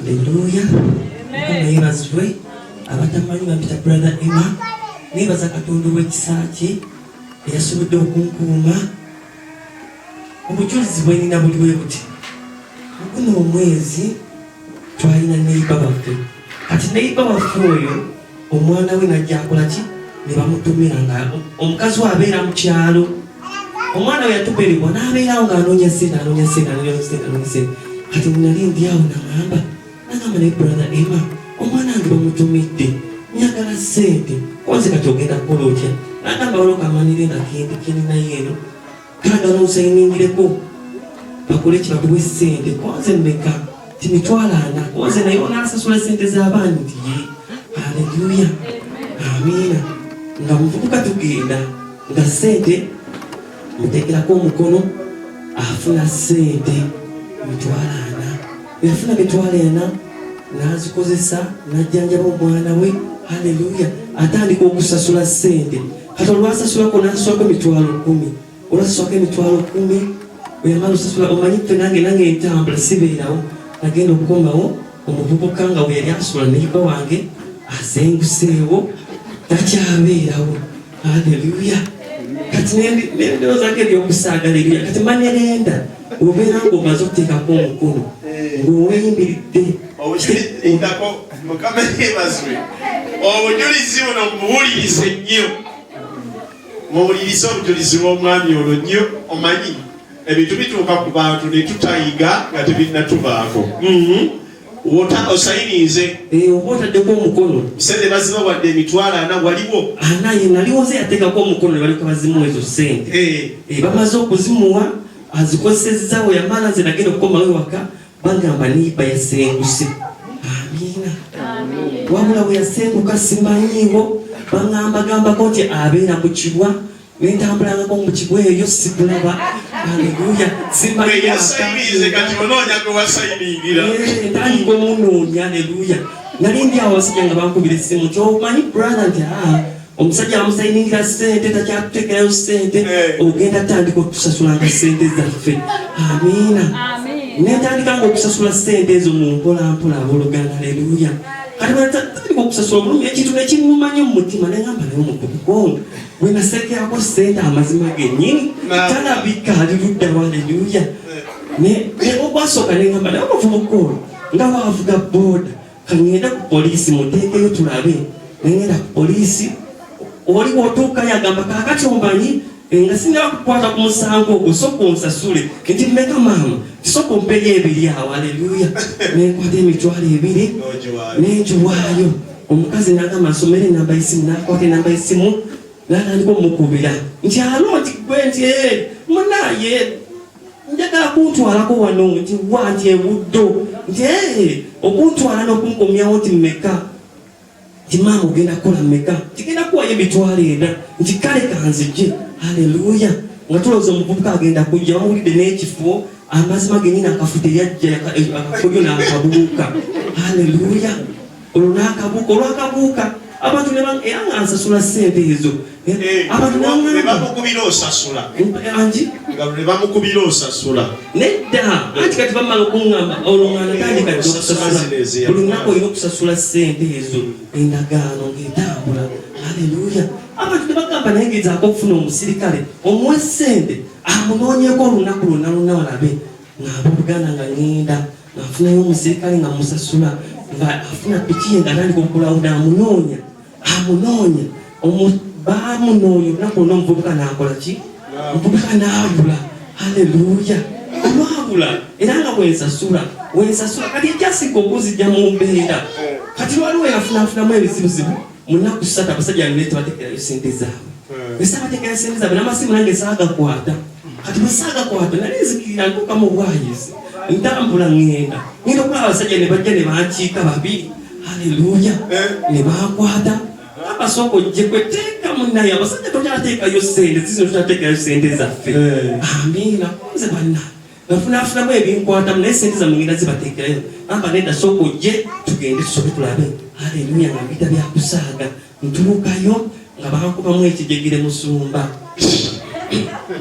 Aleluya. Mukama yeebazibwe. Abatamanyi bampita Brother Emma. Neebaza Katonda ow'ekisa kye eyasobodde okunkuuma. Obujulizi bwe nina buli bwe buti. Mu guno omwezi twalina neyiba waffe. Kati neyiba waffe oyo omwana we najja akola ki ne bamutumira nga omukazi we abeera mu kyalo. Omwana we yatubeerebwa n'abeerawo ng'anoonya ssente, anoonya ssente, anoonya ssente, anoonya ssente. Kati nali ndi awo nagamba nagamba naye Brother Emma, omwana wange bamutumidde, njagala ssente, konze kati ogenda kukola otya? Nagamba waliwo kamanire nga kendi keninayo eno, kagala onsayiningireko bakole ki bakuwe ssente, konze mmeka? Ti 400,000, konze naye onansasula ssente z'abaana? Nti ye. Haleluya, amiina. Nga muvubuka tugenda nga ssente muteekerako omukono, afuna ssente 400,000. Yafuna 400,000 n'azikozesa n'ajjanjaba omwana we. Haleluya. Atandika okusasula ssente. Kati olwasasulako n'asasulako 10,000, olwasasulako 10,000, bwe yamala osasula, omanyi ffe nange ntambula sibeerawo, nagenda okukomawo omuvubuka nga we yali asula neiba wange asenguseewo, takyabeerawo. Haleluya. Kati nendowoozako ebyokusaaga. Aleluya. Kati manerenda obeera ng'omaze okuteekako omukono ng'oweyimiridde. Obujulizi, Mukama yeebazibwe. Obujulizi buno mubuwulirize nnyo, muwulirize obujulizi bw'omwami ono nnyo. Omanyi ebintu bituuka ku bantu ne tutayiga nga tebinnatubaako. Wota osayinize. Eh, oba otaddeko omukono. Sente baziba wadde 400,000 waliwo. Ana ye naliwo nze yateekako omukono ne balyoka bazimuwa ezo sente. Eh, bamaze okuzimuwa, azikozesezza, we yamala nze nagenda okukomawo ewaka bagamba neiba yasenguse. Amiina. Wabula bwe yasenguka simanyiiwo, baŋŋambagambako nti abeera mu kibwa, nentambulangako mu kibwa eyo sikulaba. Aleluya. Gwe yasayinize, kati onoonya gwe wasayiningira. Ntandika omunoonya. Aleluya. Nali ndi awo abasajja nga bankubira essimu nti omanyi brother, nti aa omusajja amusayiningira sente takyatutekerayo sente. Ogenda tandika okutusasulanga sente zaffe. Amiina. Netandika nga okusasula sente ezo mu mpolampola, abooluganda. Aleluya. Kati bwetandika okusasula obulumi, ekintu nekinnuma nnyo mu mutima, neŋamba naye omuvubuka ono bwe nasekerako sente, amazima gennyini talabika, ali luddawo? Aleluya. Ogwasooka neŋamba naye omuvubuka ono nga waavuga booda, kangende ku poliisi muteekeyo tulabe. Nengenda ku poliisi, oli bw'otuukayo agamba kaakati omanyi nga sinaba kukwata ku musango ogwo, soka onsasule. Nti mmeka maama? Tisooka ompeyo ebiri awo. Aleluya. Nenkwata 20,000 nenjiwaayo. Omukazi nagamba nsomere enamba y'essimu, nakwata enamba y'essimu natandika omukubira nti alo, nti gwe, nti "Eh, munaye njagala kuntwalako wano." Nti wa? Nti ebuddo. Nti "Eh, okuntwala n'okunkomyawo nti mmeka?" Nti maama ogenda kukola mmeka? Tigenda kuwayo 40,000. Nti kale kanzije. Haleluya. Nga tulowooza omuvubuka agenda kujja, bamulidde n'ekifo, amazima genyini akafu teyajja, akakodyo n'akabuuka. Haleluya. Olwo n'akabuuka, olwakabuuka abantu era nga nsasula ssente ezo. Abantu ne nebaŋŋamba bamukubira osasula. Angi? Nga ne bamukubira osasula. Nedda, anti kati bamala okuŋŋamba, olwo nga natandika dda okusasula. Buli lunaku olina okusasula ssente ezo, endagaano ng'etambula. Aleluya. Abantu tebagamba naye gezaako okufuna omusirikale omuwe ssente amunoonyeko olunaku lwonna lwonna olabe. Ng'abooluganda nga ŋŋenda nga nfunayo omusirikale nga musasula, nga afuna piki ye nga atandika okulawuda amunoonya, amunoonya. Bamunoonya olunaku lwonna, omuvubuka n'akola ki? Omuvubuka n'abula. Haleluya. Olwabula era nga bwensasula wensasula, kati ekyasinga okunzijja mu mbeera, kati waliwo yafunafunamu ebizibuzibu mu nnaku 3, abasajja ne tebatekerayo sente zaabwe. Esaabatekerayo sente zaabwe n'amasimu nange saagakwata. Kati bwe saagakwata nali nzikirira ntuuka mu bwayizi, ntambula ŋŋenda ŋŋenda okulaba abasajja ne bajja ne bankiika babiri. Haleluya. Ne bankwata, abasooka ojje kweteeka munaye, abasajja tokyateekayo sente zizino, tokyateekayo sente zaffe. Amiina. Nze banna nafunafunamu ebinkwatamu, naye sente zammwe ngenda zibateekerayo. Amba nedda, sooka ojje tugende tusobe tulabe. Haleluya. Nga mpita byakusaaga, ntuukayo nga bankubamu ekijegere, musumba.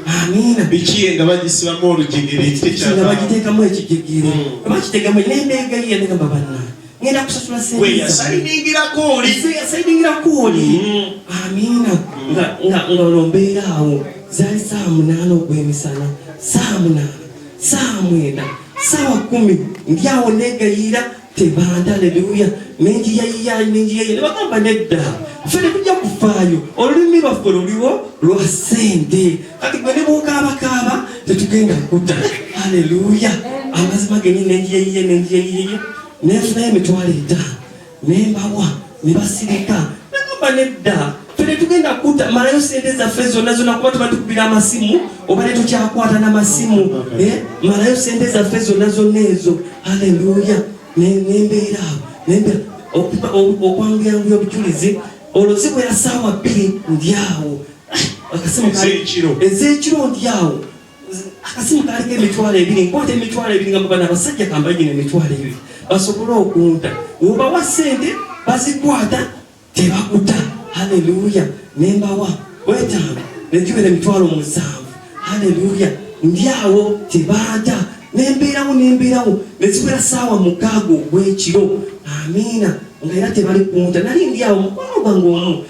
Amiina. Biki nga bagisibamu olujegere? Nga bagiteekamu ekijegere. Bakiteekamu nembeegayiya, negamba banna ngenda kusasula sente. We yasayiningirako oli. Yasayiningirako oli. Amiina. Nga olwo mbeera awo, zaali 8:00 ogw'emisana, 8:00, 9:00, 10:00, ndi awo negayira, tebanda. Aleluya. Nenjiyayiya, nenjiyayiya, nebagamba nedda, ffe tetujja kufaayo, olulimi lwaffe luliwo lwa ssente, kati gwe ne bwokaabakaaba tetugenda kutta. Aleluya. Amazima genyi, nenjiyayiya, nenjiyayiya, nenfunayo 50,000, nembawa, ne basirika. Nagamba nedda, ffe tetugenda kutta, malayo sente zaffe zonna zonna, kuba tuba tukubira amasimu oba tetukyakwata n'amasimu. Malayo sente zaffe zonna zonna ezo. Aleluya. Nembeera awo, nembeera okwanguyanguya obujulizi. Olwo zibwera 2:00, ndi awo. Akasimu Ez'ekiro. Ez'ekiro, ndi awo, akasimu kaliko 20,000. Nkwata 20,000 nga bano abasajja kambayi gino 20,000 basobole okunta. Obawa sente bazikwata, tebakuta. Haleluya. Nembawa wetaano, negiwera 70,000. Haleluya. Ndi awo, tebanta, nembeerawo, nembeerawo, neziwera 6:00 ogw'ekiro. Amiina. Nga era tebali kunta. Nali ndi awo, mukwano gwange omu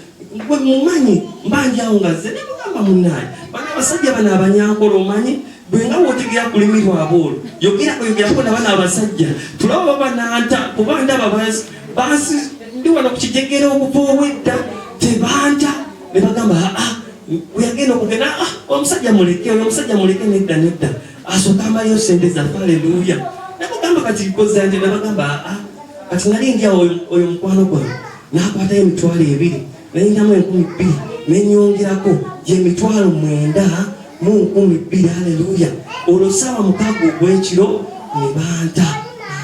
gwe mumanyi, mba ndi awo nga nze nemugamba, munnaye, bano abasajja bano abanyankola, omanyi bwe nga wotegera ku lulimi lwabwe olwo, yogerako, yogerako nabano abasajja, tulaba babananta, kuba ndaba bansi ndi wano ku kijegere okuva obwedda tebanta. Ne bagamba aa, weyagenda okugenda, "Ah, omusajja muleke, oyo omusajja muleke, nedda, nedda, asooka amalayo sente zaffe." Aleluya. Nabagamba kati koza nti, nabagamba aa, kati nali ndi awo, oyo mukwano gwange nakwatayo 20,000, nayindamu 2,000, nenyongerako gye 92,000. Aleluya. Olwo 6:00 ogw'ekiro ne banta.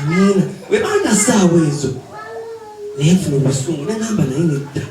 Amiina. Bwe banta saawa ezo, nenfuna obusungu, nagamba naye nedda,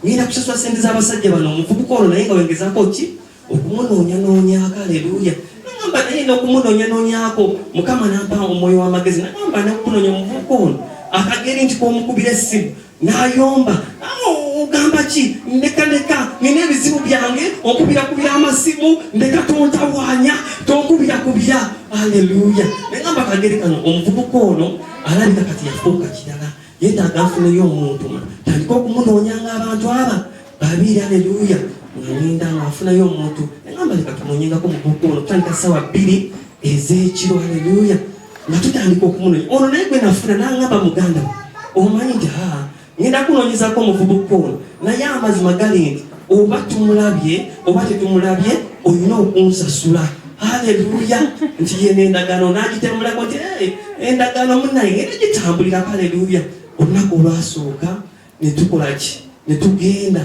ngenda kusasula sente z'abasajja bano. Omuvubuka ono naye nga wengezaako ki okumunoonyanoonyaako. Aleluya. Nagamba naye n'okumunoonyanoonyaako, Mukama nampa omwoyo w'amagezi. Nagamba n'okunoonya omuvubuka ono akageri nti kwomukubira essimu n'ayomba, "Ah, ogamba ki? Ndeka, ndeka, nina ebizibu byange, onkubirakubira amasimu, ndeka, tontawaanya, tonkubirakubira." Aleluya. Nagamba kageri kano omuvubuka ono alabika kati yafuuka kirala, yeetaaga nfuneyo omuntu tandika okumunoonyanga abantu aba babiri. Aleluya. Nga ngenda nga nfunayo omuntu, nagamba leka tunoonyengako omuvubuka ono. Tutandika 2:00 ez'ekiro. Aleluya. Nga tutandika okumunoonya ono, naye gwe nafuna nangamba, "Muganda we, omanyi nti aa ngenda kunoonyezako omuvubuka ono, naye amazima gali nti oba tumulabye oba tetumulabye, olina okunsasula." Haleluya. Nti yeno endagaano nagitambulako nti, "Eh, endagaano munaye ngenda gitambulirako." Haleluya. Olunaku olwasooka netukola ki? Netugenda,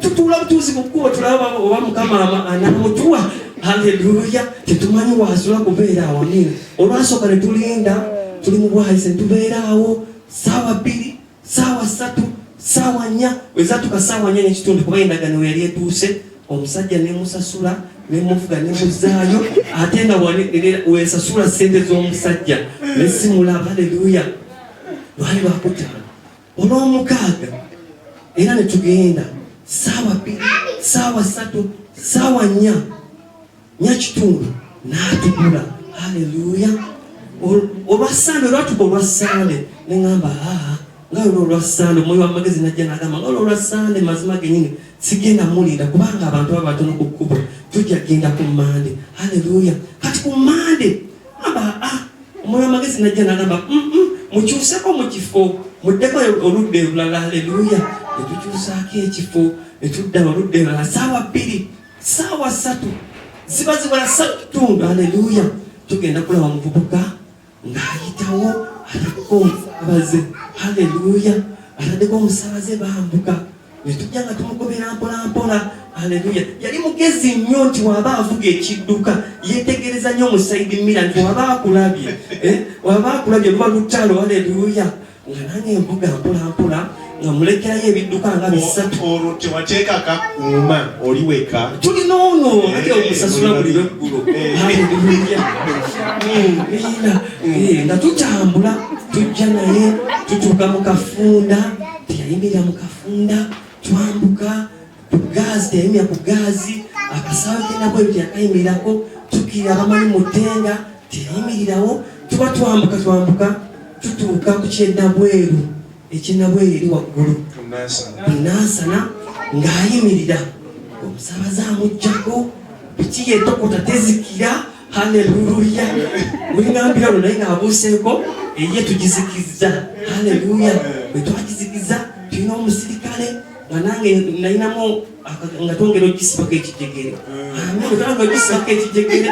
tutuula butuuzi ku kkubo, tulaba oba Mukama anamutuwa. Haleluya. Tetumanyi wasula kubeera awo. Amiina. Olwasooka netulinda, tuli mu bwayise, netubeera awo 2:00, 3:00, 4:00. Wezatuka 4:30, kuba endagaano yali etuuse, omusajja nemusasula, nemuvuga, nemuzaayo, ate nga wesasula sente z'omusajja, nesimulaba. Haleluya. Lwali lwakutaano. Olwomukaaga era netugenda 2:00, 3:00, 4:00, 4:15, n'atugula. Haleluya. Olwasande olwatuka, olwasande neŋamba aa, nga olwo olwasande omwoyo wamagezi najja nagamba nga olwo olwasande, mazima genyini sigenda mulinda, kubanga abantu baba batono ku kkubo, tujja genda ku Mande. Haleluya. Kati ku Mande amba, ah, omwoyo wamagezi najja nagamba, Mukyuseko mu kifo, muddeko oludda olulala." Haleluya. Netukyusaako ekifo, netudda oludda olulala. 2:00, 3:00, ziba ziwera 3:15. Haleluya. Tugenda kulaba muvubuka ng'ayitawo, ataddeko omusaabaze. Haleluya. Ataddeko omusaabaze, bambuka, netujja nga tumugobera mpola mpola. Haleluya. Yali mugezi nnyo nti waba avuga ekidduka yetegereza nnyo mu side mirror, nti waba akulabye, waba akulabye luba lutalo. Haleluya. Nga nange nvuga mpola mpola, nga mulekerayo ebidduka nga bisatu. Olwo tewateeka kakuuma, oli weka? Tulina ono ate omusasula buli lweggulo. Haleluya. Nga tutambula, tujja naye, tutuuka mu kafunda, teyayimirira mu kafunda. Twambuka ku gaazi, teyayimirira ku gaazi. Akasaawe k'enabweru teyakayimirirako. Tukirira abamanyi mu ttenga, teyayimirirawo. Tuba twambuka twambuka, tutuuka ku kyenabweru, ekyenabweru eri waggulu Nansana, ng'ayimirira, omusaabaze amuggyako piki yetokota tezikira. Haleluya! Wengambira ono naye ng'abuuseeko eye tugizikiza. Haleluya! Bwe twagizikiza, tulina omusirikale nga nange nalinamu nga twongera ogisibako ekijegere. Amen. Twongera ogisibako ekijegere,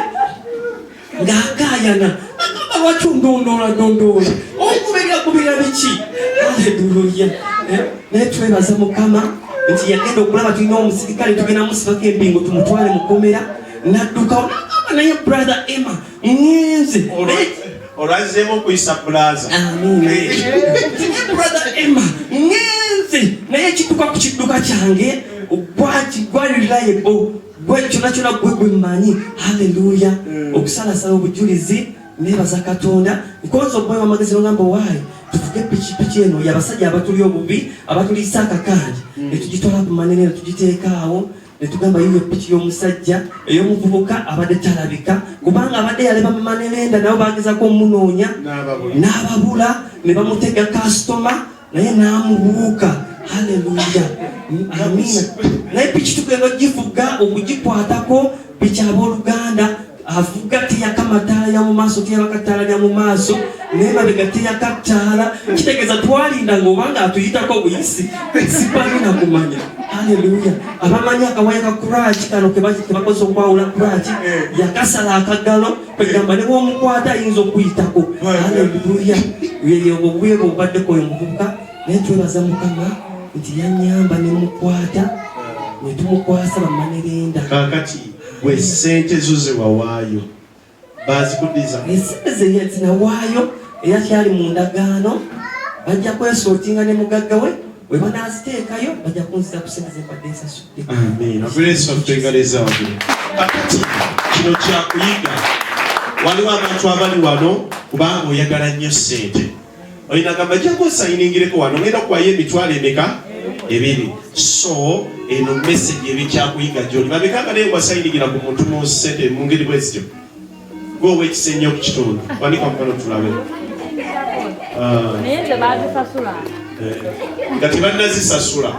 ng'akaayana, agamba, "Lwaki ondondoola dondoola, onkuberera kubera biki?" Haleluya! Naye twebaza Mukama nti yagenda okulaba tulina omusirikale, tugenda musibako empingo tumutwale mukomera, naddukawo nagamba, "Naye Brother Emma, ŋŋenze." Olwazzeemu okuyisa brother. Amiina. "Brother Emma, ŋŋenze, naye ekidduka ku kidduka kyange gwali reliable, gwe kyonna kyonna gwe gwe mmanyi." Haleluya! Okusalasala obujulizi, nebaza Katonda nkonza obubayi wamagezi nogamba, "Waayi, tuvuge pikipiki eno yabasajja abatuli obubi, abatuliisa akakanja." Netugitwala ku manene, netugiteeka awo, netugamba, "Yiyo piki y'omusajja ey'omuvubuka abadde talabika, kubanga abadde yaleba manerenda, nabo bagezako omunoonya n'ababula, ne bamutega kasitoma naye n'amubuuka." Haleluya, amiina. Naye piki tugenda ogivuga, okugikwatako piki, abooluganda, avuga teyaka mataala ya mu maaso, teyabaka ttaala lya mu maaso, naye mabega teyaka ttaala. Kitegeeza twalinda nga obanga atuyitako buyisi, sipanyi nakumanya. Haleluya! Abamanyi akawaya ka clutch kano kebakozesa okwawula clutch, yakasala akagalo, kwegamba ne bwomukwata ayinza okuyitako. Haleluya! Obwo obwebo obubaddeko oyo muvubuka, naye twebaza Mukama nti yanyamba nemukwata, netumukwasa bamanerenda. Kakati gwe sente zo zewawaayo bazikuddiza? Esente zinawaayo era kyali mu ndagaano, bajja kwesortinga ne mugagga we, bwe banaaziteekayo bajja kunzira ku sente zembadde nsasudde. Amiina. Grace otutegereza waggulu. Kakati kino kyakuyiga. Waliwo abantu abali wano kubanga oyagala nnyo ssente, olina gamba, "Jangu osayiningireko wano, ngenda kuwayo emitwalo emeka? 2." So eno message ebikyakuyiga gyoli bamekanga, naye wasayiningira ku muntu mu ssente mu ngeri bwe zityo. Gwe ow'ekisa ennyo ku kitundu, wanika mukono tulabe. Ah, Naye nze baazisasula. Nga tebannazisasula.